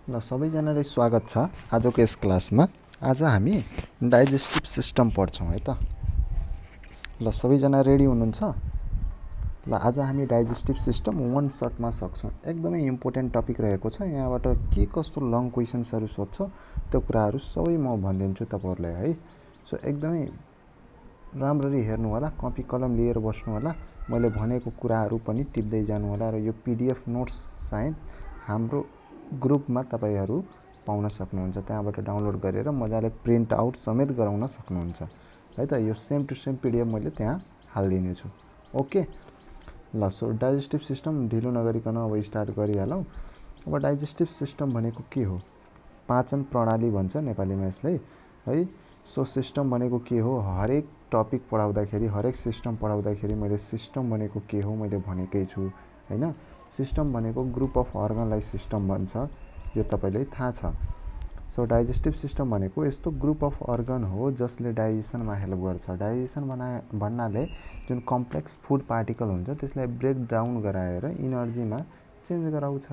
ल सबैजनालाई स्वागत छ आजको यस क्लासमा। आज हामी डाइजेस्टिभ सिस्टम पढ्छौँ है त। ल सबैजना रेडी हुनुहुन्छ? ल आज हामी डाइजेस्टिभ सिस्टम वान सर्टमा सक्छौँ। एकदमै इम्पोर्टेन्ट टपिक रहेको छ। यहाँबाट के कस्तो लङ क्वेसन्सहरू सोध्छ त्यो कुराहरू सबै म भनिदिन्छु तपाईँहरूलाई है। सो एकदमै राम्ररी हेर्नु होला, कपी कलम लिएर बस्नु होला। मैले भनेको कुराहरू पनि टिप्दै जानु होला र यो पीडीएफ नोट्स सायद हाम्रो ग्रुपमा तपाईहरु पाउन सक्नुहुन्छ। त्यहाँबाट डाउनलोड गरेर मजाले प्रिन्ट आउट समेत गराउन सक्नुहुन्छ है त। यो सेम टु सेम पीडीएफ मैले त्यहाँ हाल्दिने छु। ओके ल सो डाइजेस्टिभ सिस्टम ढिलो नगरिकन अब स्टार्ट गरिहालौँ। अब डाइजेस्टिभ सिस्टम भनेको के हो? पाचन प्रणाली भन्छ नेपालीमा यसलाई है। सो सिस्टम भनेको के हो? हरेक टपिक पढाउँदाखेरि, हरेक सिस्टम पढाउँदाखेरि मैले सिस्टम भनेको के हो मैले भनेकै छु हैन। सिस्टम भनेको ग्रुप अफ अर्गनलाई सिस्टम भन्छ, यो तपाईलाई थाहा छ। सो डाइजेस्टिभ सिस्टम भनेको यस्तो ग्रुप अफ अर्गन हो जसले डाइजेसनमा हेल्प गर्छ। डाइजेसन भन्नाले जुन कम्प्लेक्स फुड पार्टिकल हुन्छ त्यसलाई ब्रेक डाउन गराएर इनर्जीमा चेन्ज गराउँछ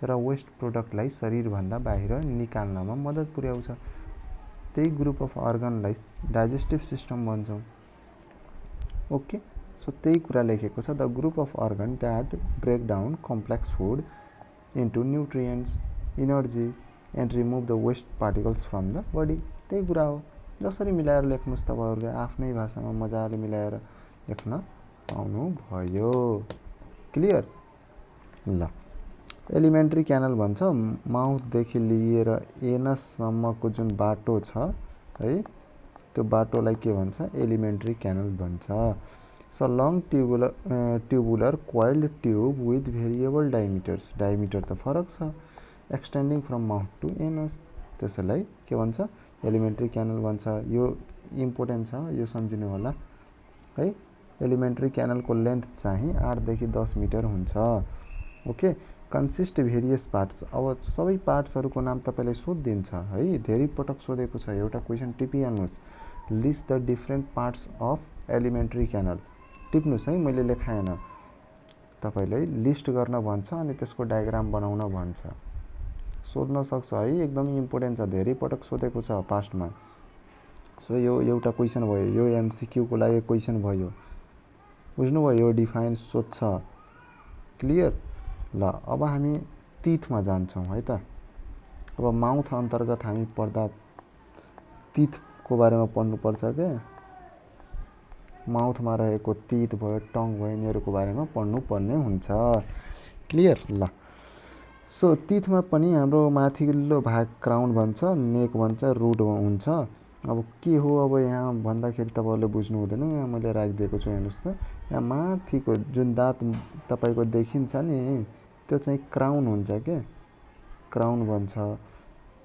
र वेस्ट प्रोडक्टलाई शरीरभन्दा बाहिर निकाल्नमा मद्दत पुर्याउँछ। त्यही ग्रुप अफ अर्गनलाई डाइजेस्टिभ सिस्टम भन्छौँ। ओके सो त्यही कुरा लेखेको छ, the group of organ that break down complex food into nutrients, energy and remove the waste particles from the body. त्यही कुरा हो। जसरी मिलाएर लेख्नुहोस् तपाईँहरूले आफ्नै भाषामा मजाले मिलाएर लेख्न पाउनु भयो। क्लियर? ल एलिमेन्ट्री क्यानल भन्छ माउथदेखि लिएर एनससम्मको जुन बाटो छ है, त्यो बाटोलाई के भन्छ? एलिमेन्ट्री क्यानल भन्छ। So long tubular coiled tube with variable diameters. Diameter त फरक छ। Extending from mouth to anus, त्यसैलाई के भन्छ? एलिमेन्ट्री क्यानल भन्छ। यो इम्पोर्टेन्ट छ, यो सम्झिनु होला है। एलिमेन्ट्री क्यानलको लेन्थ चाहिँ 8 देखि 10 मिटर हुन्छ। Okay consist various parts. अब सबै पार्ट्सहरूको नाम तपाईँलाई सोधिदिन्छ है, धेरै पटक सोधेको छ। एउटा क्वेसन टिपिहाल्नुहोस्, list the different parts of alimentary canal. टिप्नुहोस् है, मैले लेखाएन। तपाईलाई लिस्ट गर्न भन्छ अनि त्यसको डायग्राम बनाउन भन्छ। सोध्न सक्छ है, एकदमै इम्पोर्टेन्ट छ, धेरै पटक सोधेको छ पास्टमा। सो यो एउटा क्वेसन भयो, यो एमसीक्यू को लागि क्वेसन भयो। बुझ्नुभयो? यो डिफाइन सोध्छ। क्लियर? ल अब हामी टिथमा जान्छौँ है त। अब माउथ अन्तर्गत हामी पढ्दा टिथको बारेमा पढ्नुपर्छ के। माउथमा रहेको टिथ भयो, टङ भयो, यिनीहरूको बारेमा पढ्नुपर्ने हुन्छ। क्लियर? ल सो टिथमा पनि हाम्रो माथिल्लो भाग क्राउन भन्छ, नेक भन्छ, रुट हुन्छ। अब के हो अब यहाँ भन्दाखेरि तपाईँहरूले बुझ्नु हुँदैन। यहाँ मैले राखिदिएको छु, हेर्नुहोस् त। यहाँ माथिको जुन दाँत तपाईँको देखिन्छ नि त्यो चाहिँ क्राउन हुन्छ के, क्राउन भन्छ।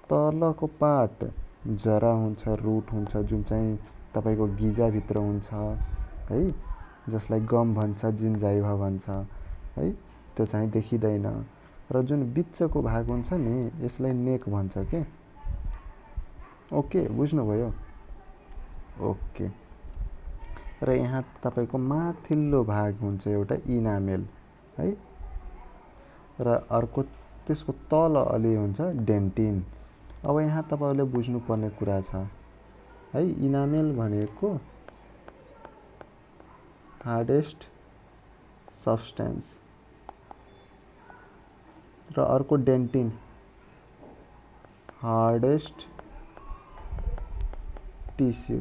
तलको पार्ट जरा हुन्छ, रुट हुन्छ, जुन चाहिँ तपाईको गिजाभित्र हुन्छ है, जसलाई गम भन्छ, जिन्जाइभा भन्छ है, त्यो चाहिँ देखिँदैन। र जुन बिचको भाग हुन्छ नि यसलाई नेक भन्छ के। ओके बुझ्नुभयो? ओके र यहाँ तपाईको माथिल्लो भाग हुन्छ एउटा इनामेल है, र अर्को त्यसको तल अलि हुन्छ डेन्टिन। अब यहाँ तपाईले बुझ्नुपर्ने कुरा छ है, इनामेल भनेको हार्डेस्ट सब्सटेन्स र अर्को डेन्टिन हार्डेस्ट टिस्यु।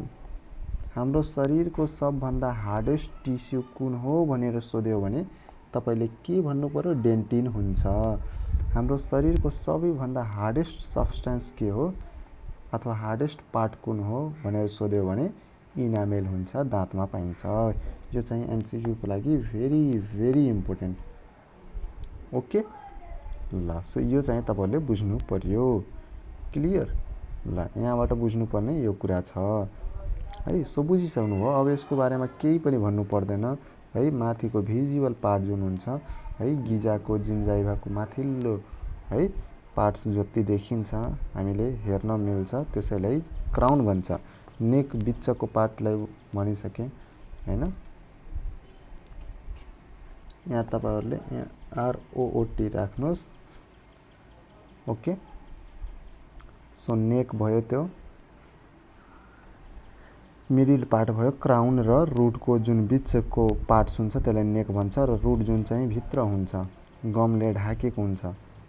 हाम्रो शरीरको सबभन्दा हार्डेस्ट टिस्यु कुन हो भनेर सोध्यो भने तपाईले के भन्नु पर्यो? डेन्टिन हुन्छ। हाम्रो शरीरको सबैभन्दा हार्डेस्ट सब्सटेन्स के हो अथवा हार्डेस्ट पार्ट कुन हो भनेर सोध्यो भने इनामेल हुन्छ, दाँतमा पाइन्छ। यो चाहिँ एमसीक्यू को लागि भेरी भेरी इम्पोर्टेन्ट। ओके ल सो यो चाहिँ तपाईले बुझ्नु पर्यो। क्लियर? ल यहाँबाट बुझ्नुपर्ने यो कुरा छ है। सो बुझिसक्नु भयो। अब यसको बारेमा केही पनि भन्नु पर्दैन है। माथिको भिजुअल पार्ट जुन हुन्छ है, गिजाको जिन्जाइभाको माथिल्लो है पार्ट्स जति देखिन्छ हामीले हेर्न मिल्छ त्यसैलाई क्राउन भन्छ। नेक बिचको पार्टलाई भनिसके हैन। यहाँ तपाईहरुले यहाँ आरओओटी राख्नुहोस्। ओके सो नेक भयो, त्यो मिडिल पार्ट भयो। क्राउन र रुटको जुन बिचको पार्ट्स हुन्छ त्यसलाई नेक भन्छ र रुट जुन चाहिँ भित्र हुन्छ गमले ढाकेको हुन्छ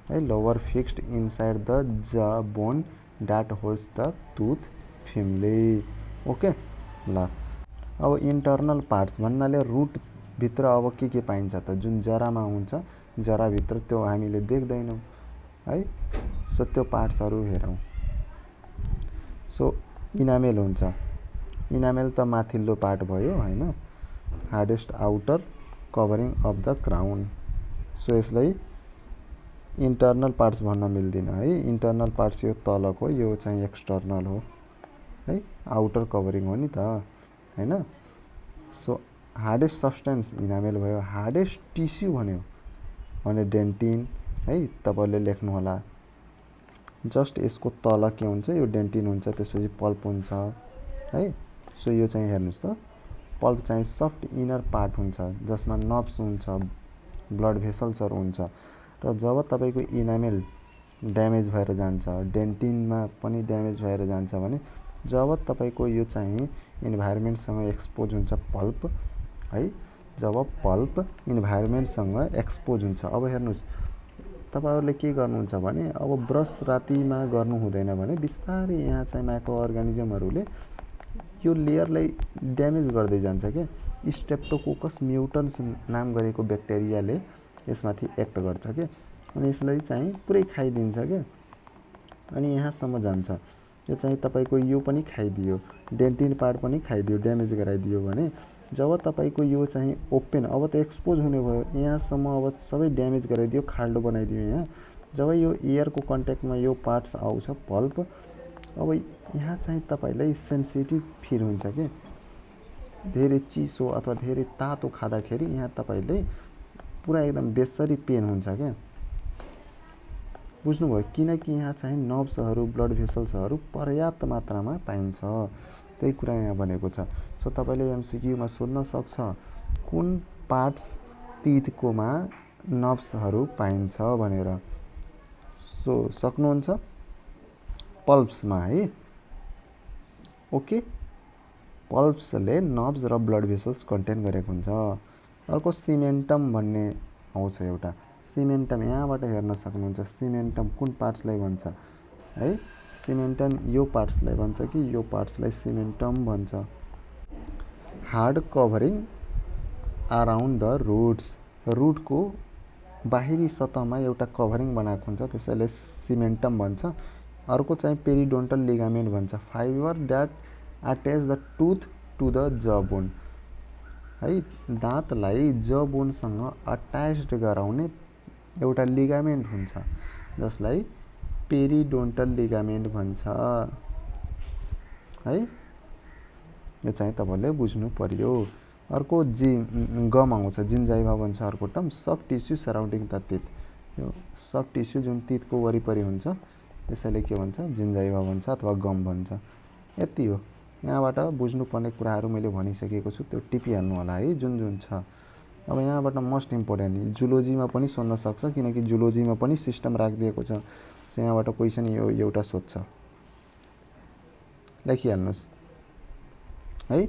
है। Lower fixed inside the jaw bone that holds the tooth firmly. Okay ल, अब इन्टर्नल पार्ट्स भन्नाले रुट भित्र अब के पाइन्छ त, जुन जरामा हुन्छ, जराभित्र त्यो हामीले देख्दैनौँ है। सो त्यो पार्ट्सहरू हेरौँ। सो इनामेल हुन्छ, इनामेल त माथिल्लो पार्ट भयो हैन, hardest outer covering of the crown. So यसलाई इन्टर्नल पार्ट्स भन्न मिल्दैन है। इन्टर्नल पार्ट्स यो तलको, यो चाहिँ एक्सटर्नल हो है, आउटर कभरिङ हो नि त हैन। सो हार्डेस्ट सब्सटेन्स इनामेल भयो। हार्डेस्ट टिस्यु भन्यो भने डेन्टिन है, तपाईले लेख्नु होला। जस्ट यसको तल के हुन्छ, यो डेन्टिन हुन्छ, त्यसपछि पल्प हुन्छ है। सो यो चाहिँ हेर्नुस् त, पल्प चाहिँ सफ्ट इनर पार्ट हुन्छ जसमा नर्भ्स हुन्छ, ब्लड भेसल्सहरू हुन्छ। र जब तपाईको इनामेल ड्यामेज भएर जान्छ, डेन्टिनमा पनि ड्यामेज भएर जान्छ भने, जब तपाईको यो चाहिँ इन्भाइरोमेन्टसँग एक्सपोज हुन्छ पल्प है, जब पल्प इन्भाइरोमेन्टसँग एक्सपोज हुन्छ, अब हेर्नुस् तपाईहरुले के गर्नुहुन्छ भने, अब ब्रस रातिमा गर्नु हुँदैन भने बिस्तारै यहाँ चाहिँ माइक्रो अर्गानिजमहरूले यो लेयरलाई ड्यामेज गर्दै जान्छ के। स्ट्रेप्टोकोकस म्युटन्स नाम गरेको ब्याक्टेरियाले यसमाथि एक्ट गर्छ के, अनि यसलाई चाहिँ पुरै खाइदिन्छ के, अनि यहाँसम्म जान्छ। यो चाहिँ तपाईको यो पनि खाइदियो, डेन्टिन पार्ट पनि खाइदियो, ड्यामेज गराइदियो भने, जब तपाईको यो चाहिँ ओपन, अब त एक्सपोज हुने भयो, यहाँसम्म अब सबै ड्यामेज गराइदियो, खाल्डो बनाइदियो यहाँ। जब यो एयरको कन्ट्याक्टमा यो पार्ट्स आउँछ पल्प, अब यहाँ चाहिँ तपाईलाई सेन्सिटिभ फिल हुन्छ के, धेरै चिसो अथवा धेरै तातो खाँदाखेरि यहाँ तपाईले पुरा एकदम बेसरी पेन हुन्छ क्या। बुझ्नुभयो, किनकि यहाँ चाहिँ नर्भ्सहरू, ब्लड भेसल्सहरू पर्याप्त मात्रामा पाइन्छ, त्यही कुरा यहाँ भनेको छ। सो तपाईले एमसीक्यूमा सोध्न सक्छ कुन पार्ट्स टिथकोमा नर्भ्सहरू पाइन्छ भनेर। सो सक्नुहुन्छ पल्प्समा है। ओके, पल्प्सले नर्भ्स र ब्लड भेसल्स कन्टेन गरेको हुन्छ। अर्को सिमेन्टम भन्ने आउँछ एउटा, सिमेन्टम यहाँबाट हेर्न सक्नुहुन्छ। सिमेन्टम कुन पार्ट्सलाई भन्छ है, सिमेन्टम यो पार्ट्सलाई भन्छ कि यो पार्ट्सलाई सिमेन्टम भन्छ। Hard covering around the roots, रुटको बाहिरी सतहमा एउटा कभरिङ बनाएको हुन्छ, त्यसैले सिमेन्टम भन्छ। अर्को चाहिँ पेरिडोन्टल लिगामेन्ट भन्छ, fibre that attach the tooth to the jaw bone है, दाँतलाई ज बोनसँग अट्याच्ड गराउने एउटा लिगामेन्ट हुन्छ जसलाई पेरिडोन्टल लिगामेन्ट भन्छ है। यो चाहिँ तपाईले बुझ्नु पर्यो। अर्को गम आउँछ, जिन्जाइभा भन्छ अर्को term, soft tissue surrounding the teeth. यो सफ्ट टिस्यु जुन टिथको वरिपरि हुन्छ त्यसैले के भन्छ, जिन्जाइभा भन्छ अथवा गम भन्छ। यति हो, यहाँबाट बुझ्नुपर्ने कुराहरू मैले भनिसकेको छु, त्यो टिपिहाल्नु होला है जुन जुन छ। अब यहाँबाट मोस्ट इम्पोर्टेन्ट जुलोजीमा पनि सोध्न सक्छ, किनकि जुलोजीमा पनि सिस्टम राखिदिएको छ। सो यहाँबाट क्वेसन यो एउटा सोध्छ, लेखिहाल्नुहोस् है।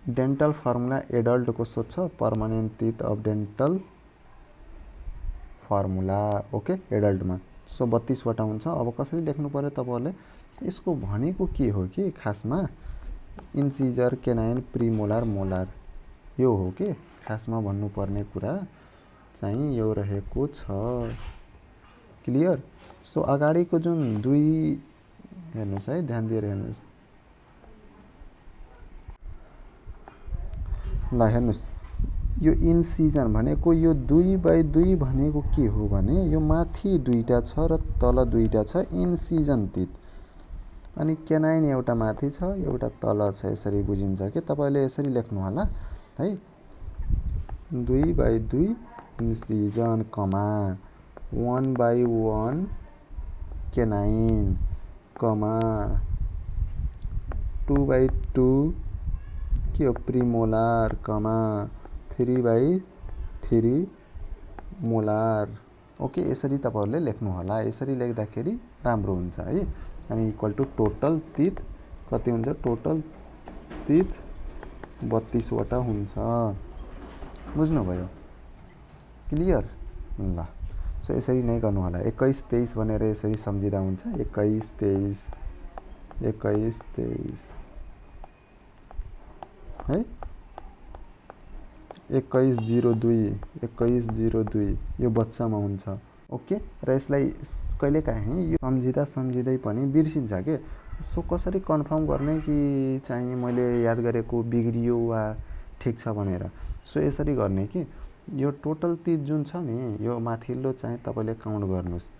डेन्टल फर्मुला एडल्टको सोध्छ, permanent teeth of dental formula. Okay, एडल्टमा। सो 32 वटा हुन्छ। अब कसरी लेख्नु पर्यो तपाईहरुले, यसको भनेको के हो कि खासमा इन्सिजर, केनाइन, प्रिमोलार, मोलार, यो हो कि खासमा भन्नुपर्ने कुरा चाहिँ यो रहेको छ। क्लियर। सो अगाडिको जुन दुई हेर्नुस् है, ध्यान दिएर हेर्नुस् ल। हेर्नुस्, यो इन्सिजन भनेको यो 2/2 भनेको के हो भने, यो माथि दुईटा छ र तल दुईटा छ, इन्सिजन टिथ। अनि केनाइन एउटा माथि छ, एउटा तल छ, यसरी बुझिन्छ कि। तपाईले यसरी लेख्नु होला है, 2/2 इन्सिजन कमा 1/1 केनाइन कमा 2/2 के हो प्रिमोलार कमा 3/3 मोलार। ओके, यसरी तपाईहरुले लेख्नु होला। यसरी लेख्दाखेरि राम्रो हुन्छ है। अनि इक्वल टु टोटल तीत कति हुन्छ, टोटल तीत 32 वटा हुन्छ। बुझ्नुभयो? क्लियर? ल, सो यसरी नै गर्नु होला। 21 23 भनेर यसरी सम्झिदा हुन्छ। 21 23 21 23 है। 21 02 21 02 यो बच्चामा हुन्छ। ओके, र यसलाई कहिलेकाहीँ यो सम्झिँदै पनि बिर्सिन्छ के। सो कसरी कन्फर्म गर्ने कि चाहिँ मैले याद गरेको बिग्रियो वा ठिक छ भनेर। सो यसरी गर्ने कि यो टोटल तीत जुन छ नि, यो माथिल्लो चाहिँ तपाईले काउन्ट गर्नुस्।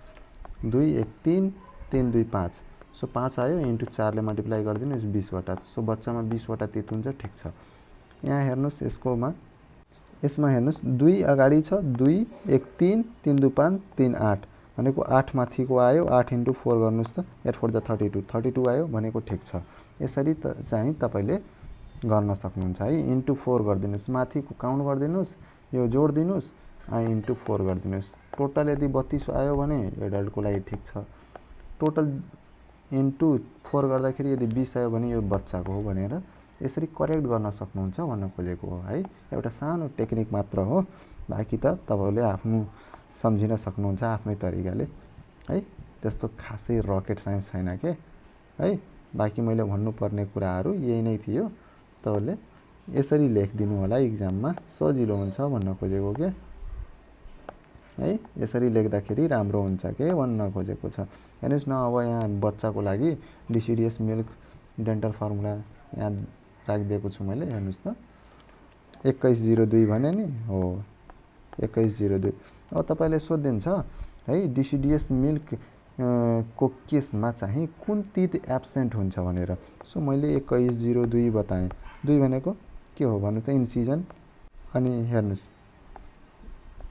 2 1 3 3 2 5। सो 5 आयो, इन्टु 4 ले मल्टिप्लाई गरिदिनुस् 20 वटा। सो बच्चामा 20 वटा तीत हुन्छ, ठिक छ। यहाँ हेर्नुस्, यसमा हेर्नुस् 2 अगाडि छ, 2 1 3 3 2 5 3 8 भनेको 8 माथिको आयो। 8 इन्टु 4 गर्नुस् त, 8 4 जा 32 32 आयो भनेको ठिक छ। यसरी चाहिँ तपाईले गर्न सक्नुहुन्छ है। इन्टु 4 गरिदिनुस्, माथिको काउन्ट गरिदिनुस्, यो जोड दिनुस्, इन्टु 4 गरिदिनुस्। टोटल यदि 32 आयो भने एडल्टको लागि ठिक छ। टोटल इन्टु 4 गर्दाखेरि यदि 20 आयो भने यो बच्चाको हो भनेर यसरी करेक्ट गर्न सक्नुहुन्छ भन्न खोजेको हो है। एउटा सानो टेक्निक मात्र हो, बाँकी त तपाईले आफ्नो सम्झिन सक्नुहुन्छ आफ्नै तरिकाले है। त्यस्तो खासै रकेट साइन्स छैन के है। बाँकी मैले भन्नुपर्ने कुराहरू यही नै थियो। तपाईले यसरी लेखिदिनु होला, इक्जाममा सजिलो हुन्छ भन्न खोजेको के है। यसरी लेख्दाखेरि राम्रो हुन्छ के भन्न खोजेको छ। हेर्नुस् न, अब यहाँ बच्चाको लागि डिसिडिएस मिल्क डेन्टल फर्मुला यहाँ राखिदिएको छु मैले। हेर्नुस् त 2102 भने नि हो, 2102। अब तपाईले सोधिन्छ है डिसिडिएस मिल्क को केसमा चाहिँ कुन तीत एब्सेन्ट हुन्छ भनेर। सो मैले 2102 बताएँ। 2 भनेको के हो भन्नु त, इन्सिजन। अनि हेर्नुस्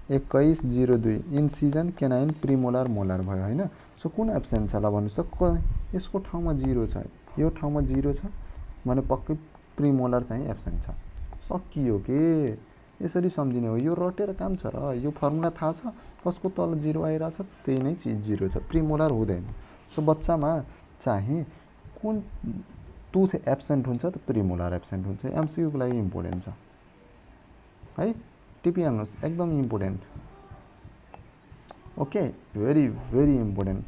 2102 इन्सिजन केनाइन प्रिमोलर मोलर भयो हैन। सो कुन एब्सेन्ट छ ल भन्नुस् त। यसको ठाउँमा 0 छ, यो ठाउँमा 0 छ भने पक्कै प्रिमोलर चाहिँ एब्सेन्ट छ। सकियो के, यसरी सम्झिने हो। यो रटेर काम छ र यो फर्मुला थाहा छ, कसको तल 0 आइरहेछ त्यही नै चिज 0 छ, प्रिमोलर हुँदैन। सो बच्चामा चाहिँ कुन टुथ एब्सेन्ट हुन्छ त, प्रिमोलर एब्सेन्ट हुन्छ। एमसीक्यू को लागि इम्पोर्टेन्ट छ है। टिपिहाल्नुस्, एकदम important. Okay, very very important.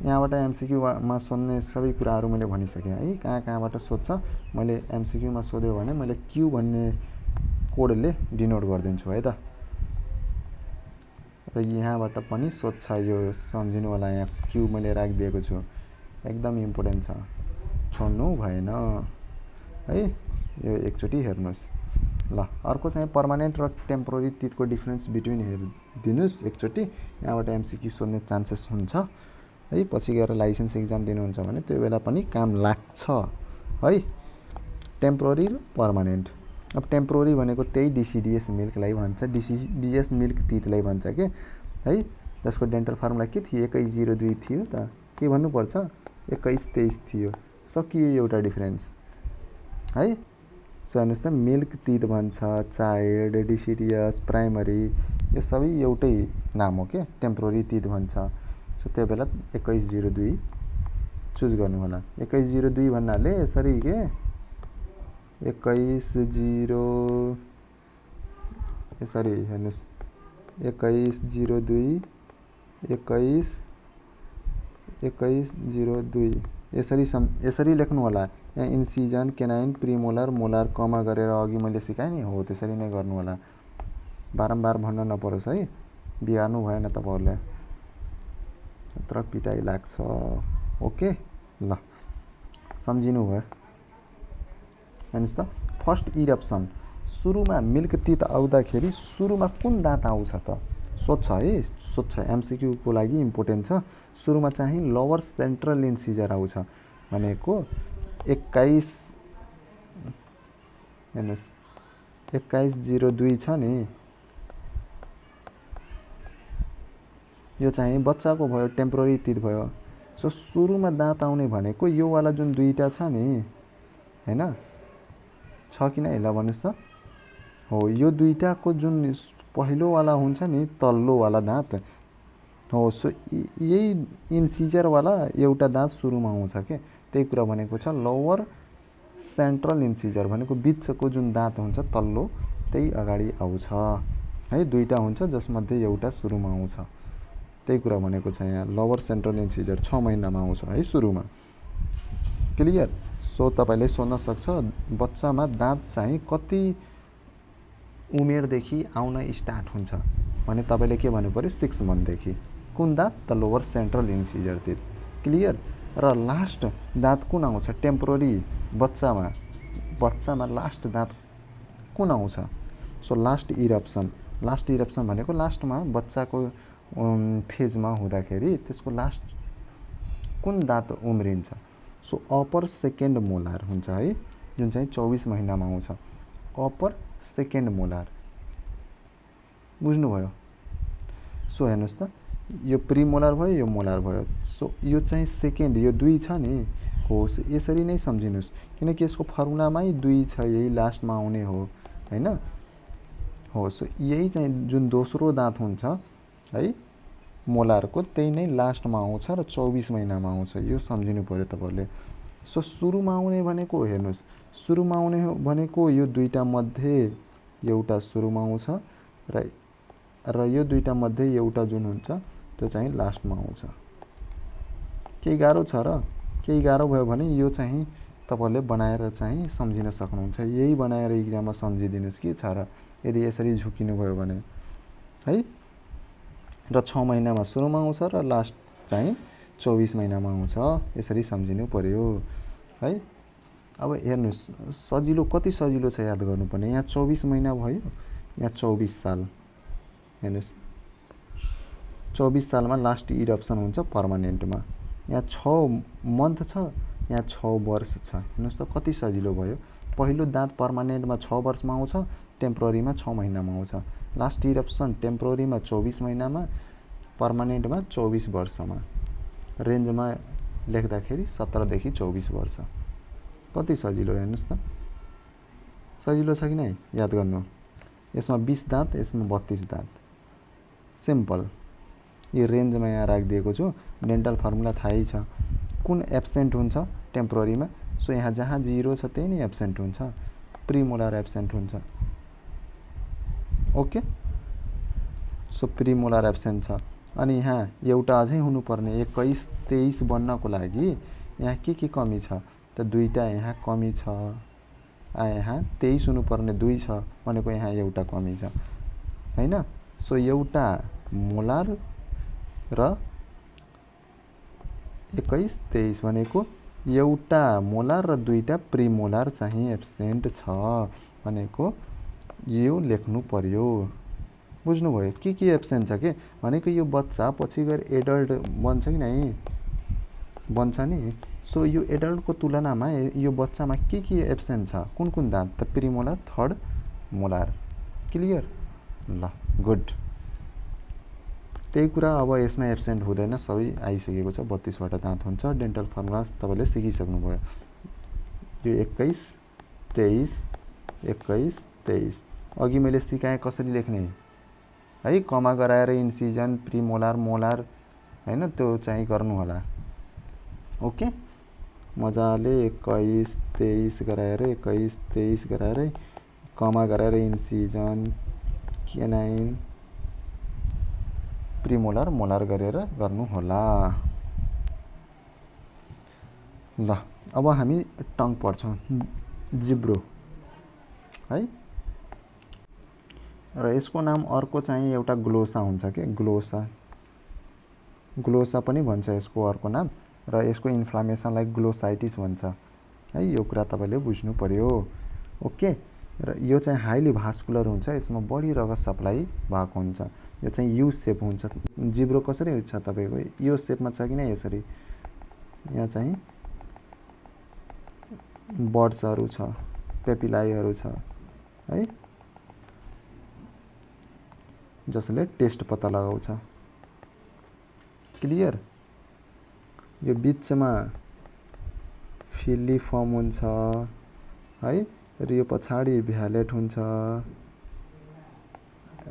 यहाँबाट एमसीक्यूमा सोध्ने सबै कुराहरू मैले भनिसकेँ है। कहाँबाट सोध्छ मैले एमसीक्यूमा सोध्यो भने मैले क्यू भन्ने कोडले डिनोट गरिदिन्छु है त। र यहाँबाट पनि सोध्छ, यो सम्झिनु होला। यहाँ क्यू मैले राखिदिएको छु, एकदम इम्पोर्टेन्ट छ, छोड्नु भएन है। यो एकचोटि हेर्नुस् ल। अर्को चाहिँ पर्मानेन्ट र टेम्पोररी तीतको डिफरेन्स बिट्विन हेरिदिनुस् एकचोटि। यहाँबाट एमसीक्यू सोध्ने चान्सेस हुन्छ है। पछि गएर लाइसेन्स एक्जाम दिनुहुन्छ भने त्यो बेला पनि काम लाग्छ है। टेम्पोररी र पर्मानेन्ट। अब टेम्पोररी भनेको त्यही डिसिडिएस मिल्कलाई भन्छ, डिसिडिएस मिल्क तीतलाई भन्छ के है। जसको डेन्टल फर्मुला के थियो, 2102 थियो त, के भन्नुपर्छ 21 23 थियो। सकियो एउटा डिफरेन्स है। सो हेर्नुहोस् त, मिल्क तीत भन्छ, चाइल्ड, डिसिडिएस, प्राइमरी, यो सबै एउटै नाम हो के, टेम्पोररी तीत भन्छ। सो त्यो बेला 2102 चुज गर्नु होला। 2102 भन्नाले यसरी के 2102 यसरी हेर्नुस् 2102 2102 यसरी लेख्नु होला। यहाँ इन्सिजन केनाइन प्रिमोलर मोलर कमा गरेर अघि मैले सिकाएँ नि हो, त्यसरी नै गर्नु होला। बारम्बार भन्न नपरोस् है, बिगार्नु भएन तपाईहरुले, यत्र पिटाइ लाग्छ। ओके ल, सम्झिनु भयो। हेर्नुस् त, फर्स्ट इरप्सन सुरुमा मिल्क तीत आउँदाखेरि सुरुमा कुन दाँत आउँछ त सोध्छ है, सोध्छ। एमसीक्यू को लागि इम्पोर्टेन्ट छ। सुरुमा चाहिँ लोवर सेन्ट्रल इन्सिजर आउँछ भनेको 21 हेर्नुस् 2102 छ नि, यो चाहिँ बच्चाको भयो, टेम्पोररी तीत भयो। सो सुरुमा दाँत आउने भनेको यो वाला जुन दुईटा छ नि हैन, छ कि नै ल भन्नुस् त। हो यो दुईटाको जुन पहिलोवाला हुन्छ नि तल्लोवाला दाँत हो, सो यही इन्सिजरवाला एउटा दाँत सुरुमा आउँछ के, त्यही कुरा भनेको छ। लोवर सेन्ट्रल इन्सिजर भनेको बिचको जुन दाँत हुन्छ तल्लो त्यही अगाडि आउँछ है। दुईटा हुन्छ जसमध्ये एउटा सुरुमा आउँछ, त्यही कुरा भनेको छ यहाँ। लोवर सेन्ट्रल इन्सिजर 6 महिनामा आउँछ है सुरुमा। क्लियर? सो तपाईँले सोध्न सक्छ बच्चामा दाँत चाहिँ कति उमेरदेखि आउन स्टार्ट हुन्छ भने तपाईँले के भन्नु पर्यो, 6 मन्थदेखि। कुन दाँत? त लोवर सेन्ट्रल इन्सिजर तिर। क्लियर? र लास्ट दाँत कुन आउँछ टेम्पोररी बच्चामा लास्ट दाँत कुन आउँछ? सो लास्ट इरप्सन भनेको लास्टमा बच्चाको फेजमा हुँदाखेरि त्यसको लास्ट कुन दाँत उम्रिन्छ? सो अप्पर सेकेन्ड मोलार हुन्छ है, जुन चाहिँ 24 महिनामा आउँछ। अप्पर सेकेन्ड मोलार, बुझ्नुभयो? सो हेर्नुहोस् त, यो प्रिमोलार भयो, यो मोलार भयो। सो यो चाहिँ सेकेन्ड, यो 2 छ नि, हो यसरी नै सम्झिनुहोस्, किनकि यसको फर्मुलामै 2 छ, यही लास्टमा आउने हो हैन। हो सो यही चाहिँ जुन दोस्रो दाँत हुन्छ है मोलारको, त्यही नै लास्टमा आउँछ र 24 महिनामा आउँछ, यो सम्झिनु पर्यो तपाईँहरूले। सो सुरुमा आउने भनेको हेर्नुहोस्, सुरुमा आउने भनेको यो दुईटा मध्ये एउटा सुरुमा आउँछ र यो दुईटा मध्ये एउटा जुन हुन्छ त्यो चाहिँ लास्टमा आउँछ। केही गाह्रो छ र? केही गाह्रो भयो भने यो चाहिँ तपाईँले बनाएर चाहिँ सम्झिन सक्नुहुन्छ। यही बनाएर इक्जाममा सम्झिदिनुहोस् के छ र, यदि यसरी झुकिनु भयो भने है। र 6 महिनामा सुरुमा आउँछ र लास्ट चाहिँ 24 महिनामा आउँछ, यसरी सम्झिनु पर्यो है। अब हेर्नुहोस् सजिलो, कति सजिलो छ याद गर्नुपर्ने। यहाँ 24 महिना भयो, यहाँ 24 साल। हेर्नुहोस् 24 सालमा लास्ट इरप्सन हुन्छ पर्मानेन्टमा। यहाँ 6 मन्थ छ, यहाँ 6 वर्ष छ। हेर्नुहोस् त कति सजिलो भयो। पहिलो दाँत पर्मानेन्टमा 6 वर्षमा आउँछ, टेम्पोररीमा 6 महिनामा आउँछ। लास्ट इरप्सन टेम्पोररीमा 24 महिनामा, पर्मानेन्टमा 24 वर्षमा। रेन्जमा लेख्दाखेरि 17 देखि 24 वर्ष। कति सजिलो हेर्नुहोस् त, सजिलो छ कि नै याद गर्नु। यसमा 20 दाँत, यसमा 32 दाँत, सिम्पल। यो रेन्जमा यहाँ राखिदिएको छु। डेन्टल फर्मुला थाहै छ, कुन एब्सेन्ट हुन्छ टेम्पोररीमा। सो यहाँ जहाँ 0 छ त्यही नै एब्सेन्ट हुन्छ, प्रिमोलार एब्सेन्ट हुन्छ। ओके, सो प्रिमोलार एब्सेन्ट छ। अनि यहाँ एउटा अझै हुनुपर्ने 21, 23 बन्नको लागि यहाँ के कमी छ त? दुईटा यहाँ कमी छ। यहाँ 23 हुनुपर्ने 2 छ भनेको यहाँ एउटा कमी छ हैन। सो एउटा मोलार र 21, 23 भनेको एउटा मोलार र दुईटा प्रिमोलार चाहिँ एब्सेन्ट छ भनेको यो लेख्नु पर्यो। बुझ्नुभयो? के एब्सेन्ट छ के भनेको यो बच्चा पछि गएर एडल्ट बन्छ कि नै बन्छ नि। सो यो एडल्टको तुलनामा यो बच्चामा के एब्सेन्ट छ? कुन दाँत त? प्रिमोलार, थर्ड मोलार। क्लियर? ल गुड। त्यही कुरा अब यसमा एब्सेन्ट हुँदैन, सबै आइसकेको छ। 32 वटा दाँत हुन्छ। डेन्टल फर्मुला तपाईँले सिकिसक्नुभयो। यो 21, 23, 21, 23 अघि मैले सिकाएँ कसरी लेख्ने है। कमा गराएर इन्सिजन, प्रिमोलार, मोलार हैन, त्यो चाहिँ गर्नु होला। ओके, मजाले 21, 23 गराएर 21, 23 गराएर कमा गराएर इन्सिजन, केनाइन, प्रिमोलार, मोलार गरेर गर्नु होला। ल अब हामी टङ पढ्छौँ, जिब्रो है। र यसको नाम अर्को चाहिँ एउटा ग्लोसा हुन्छ के, ग्लोसा पनि भन्छ यसको अर्को नाम। र यसको इन्फ्लामेसनलाई ग्लोसाइटिस भन्छ है। यो कुरा तपाईँले बुझ्नु पर्यो। ओके, र यो चाहिँ हाइली भास्कुलर हुन्छ, यसमा बढी रगत सप्लाई भएको हुन्छ। यो चाहिँ यू सेप हुन्छ। जिब्रो कसरी हुन्छ तपाईँको? यो सेपमा छ कि नै यसरी। यहाँ चाहिँ बर्ड्सहरू छ, पेपिलाइहरू छ है, जसले टेस्ट पत्ता लगाउँछ। क्लियर? यो बिचमा फिलिफर्म हुन्छ है, र यो पछाडि भ्यालेट हुन्छ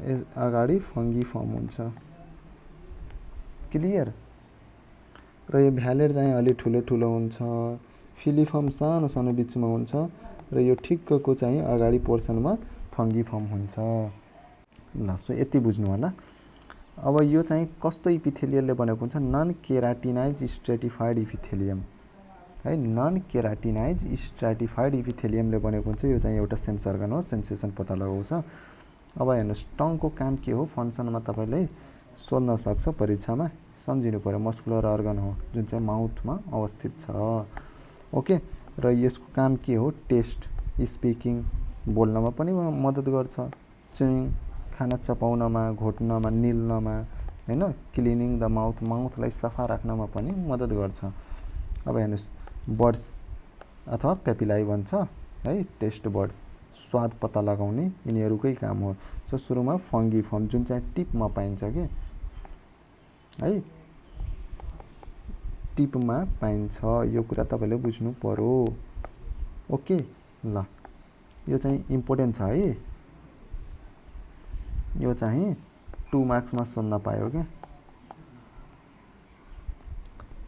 अगाडि फङ्गिफर्म हुन्छ। क्लियर। र यो भ्यालेट चाहिँ अलि ठुलो ठुलो हुन्छ, फिलिफर्म सानो सानो बिचमा हुन्छ र यो ठिक्कको चाहिँ अगाडि पोर्सनमा फङ्गिफर्म हुन्छ। ल सो यति बुझ्नु होला। अब यो चाहिँ कस्तो इपिथेलियलले बनेको हुन्छ? नन केराटिनाइज स्ट्रेटिफाइड इपिथेलियम है, नन केराटिनाइज स्ट्रेटिफाइड इपिथेलियमले बनेको हुन्छ। यो चाहिँ एउटा सेन्स अर्गन हो, सेन्सेसन पत्ता लगाउँछ। अब हेर्नुहोस् टङको काम के हो फङ्सनमा तपाईँले सोध्न सक्छ परीक्षामा, सम्झिनु पर्यो। मस्कुलर अर्गन हो जुन चाहिँ माउथमा अवस्थित छ। ओके। र यसको काम के हो? टेस्ट, स्पिकिङ, बोल्नमा पनि मद्दत गर्छ, च्युइङ, खाना चपाउनमा, घोट्नमा, निल्नमा हैन, क्लिनिङ द माउथ, माउथलाई सफा राख्नमा पनि मद्दत गर्छ। अब हेर्नुहोस् बर्ड्स अथवा पेपिलाई भन्छ है, टेस्ट बर्ड, स्वाद पत्ता लगाउने यिनीहरूकै काम हो। सो सुरुमा फङ्गिफर्म जुन चाहिँ टिपमा पाइन्छ के है, टिपमा पाइन्छ। यो कुरा तपाईँले बुझ्नु पर्यो। ओके। ल यो चाहिँ इम्पोर्टेन्ट छ है, यो चाहिँ 2 मार्क्समा सोध्न पायो क्या।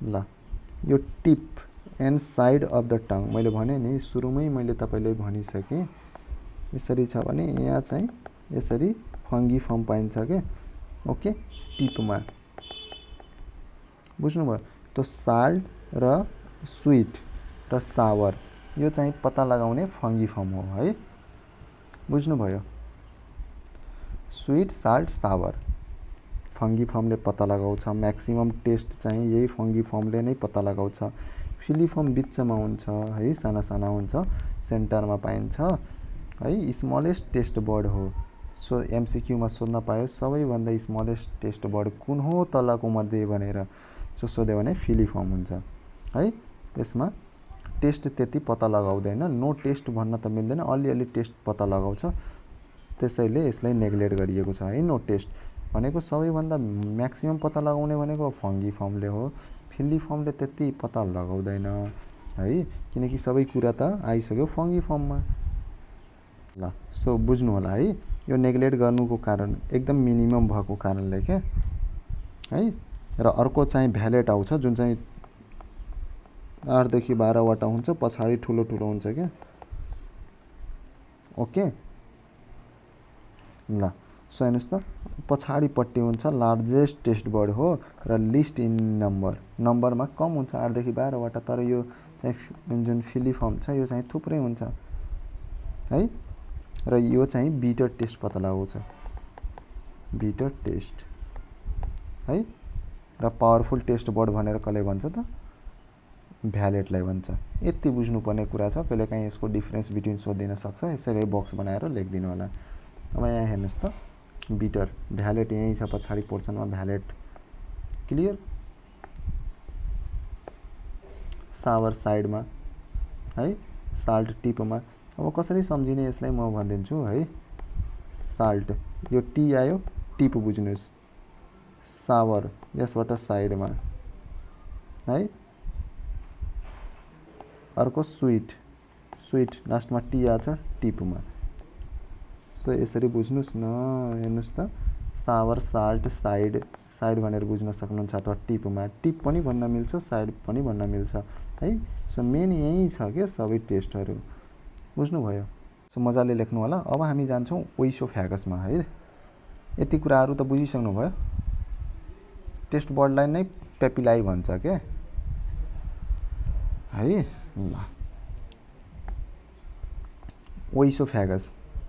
ल यो tip and side of the tongue मैले भने नि सुरुमै, मैले तपाईँले भनिसकेँ। यसरी छ भने यहाँ चाहिँ यसरी फङ्गिफर्म पाइन्छ क्या। ओके। टिपमा बुझ्नुभयो? त्यो साल्ट र स्विट र सावर यो चाहिँ पत्ता लगाउने फङ्गिफर्म हो है, बुझ्नुभयो? स्विट, साल्ट, सावर फङ्गिफर्मले पत्ता लगाउँछ। म्याक्सिमम टेस्ट चाहिँ यही फङ्गिफर्मले नै पत्ता लगाउँछ। फिलिफर्म बिचमा हुन्छ है, साना साना हुन्छ, सेन्टरमा पाइन्छ है, स्मलेस्ट टेस्ट बर्ड हो। सो एमसिक्यूमा सोध्न पायो सबैभन्दा स्मलेस्ट टेस्ट बर्ड कुन हो तलको मध्ये भनेर। सो सोध्यो भने फिलिफर्म हुन्छ है। यसमा टेस्ट त्यति पत्ता लगाउँदैन, नो टेस्ट भन्न त मिल्दैन, अलिअलि टेस्ट पत्ता लगाउँछ, त्यसैले यसलाई नेग्लेक्ट गरिएको छ है। नो टेस्ट भनेको सबैभन्दा म्याक्सिमम पत्ता लगाउने भनेको फङ्गिफर्मले हो, फिलिफर्मले त्यति पत्ता लगाउँदैन है, किनकि सबै कुरा त आइसक्यो फङ्गिफर्ममा। ल सो बुझ्नु होला है। यो नेग्लेक्ट गर्नुको कारण एकदम मिनिमम भएको कारणले क्या है। र अर्को चाहिँ भ्यालेट आउँछ जुन चाहिँ 8 देखि 12 वटा हुन्छ, पछाडि ठुलो ठुलो हुन्छ क्या। ओके। ल सो हेर्नुहोस् त पछाडिपट्टि हुन्छ लार्जेस्ट टेस्ट बर्ड हो र लिस्ट इन नम्बर, नम्बरमा कम हुन्छ 8 देखि 12 वटा। तर यो चाहिँ जुन फिलिफर्म छ यो चाहिँ थुप्रै हुन्छ है। र यो चाहिँ बिटर टेस्ट पत्ता लगाउँछ, बिटर टेस्ट है। र पावरफुल टेस्ट बर्ड भनेर कसले भन्छ त? भ्यालेटलाई भन्छ। यति बुझ्नुपर्ने कुरा छ। कहिलेकाहीँ यसको डिफरेन्स बिट्विन सोधिदिन सक्छ, यसैले बक्स बनाएर लेखिदिनु होला। अब यहाँ हेर्नुहोस् त बिटर, भ्यालेट यहीँ छ पछाडि पोर्सनमा भ्यालेट। क्लियर। सावर साइडमा है, साल्ट टिपमा। अब कसरी सम्झिने यसलाई म भनिदिन्छु है। साल्ट यो टी आयो, टिप बुझ्नुहोस्, सावर यसबाट साइडमा है। अर्को स्विट, स्विट लास्टमा टी आछ टिपमा। सो यसरी बुझ्नुहोस् न। हेर्नुहोस् त सावर, साल्ट, साइड, साइड भनेर बुझ्न सक्नुहुन्छ अथवा टिपमा, टिप पनि भन्न मिल्छ, साइड पनि भन्न मिल्छ है। सो मेन यही छ क्या सबै टेस्टहरू, बुझ्नुभयो? सो मजाले लेख्नु होला। अब हामी जान्छौँ ओइसोफेगसमा है। यति कुराहरू त बुझिसक्नुभयो। टेस्ट बर्डलाई नै पेपिलाई भन्छ क्या है। ल ओइसोफेगस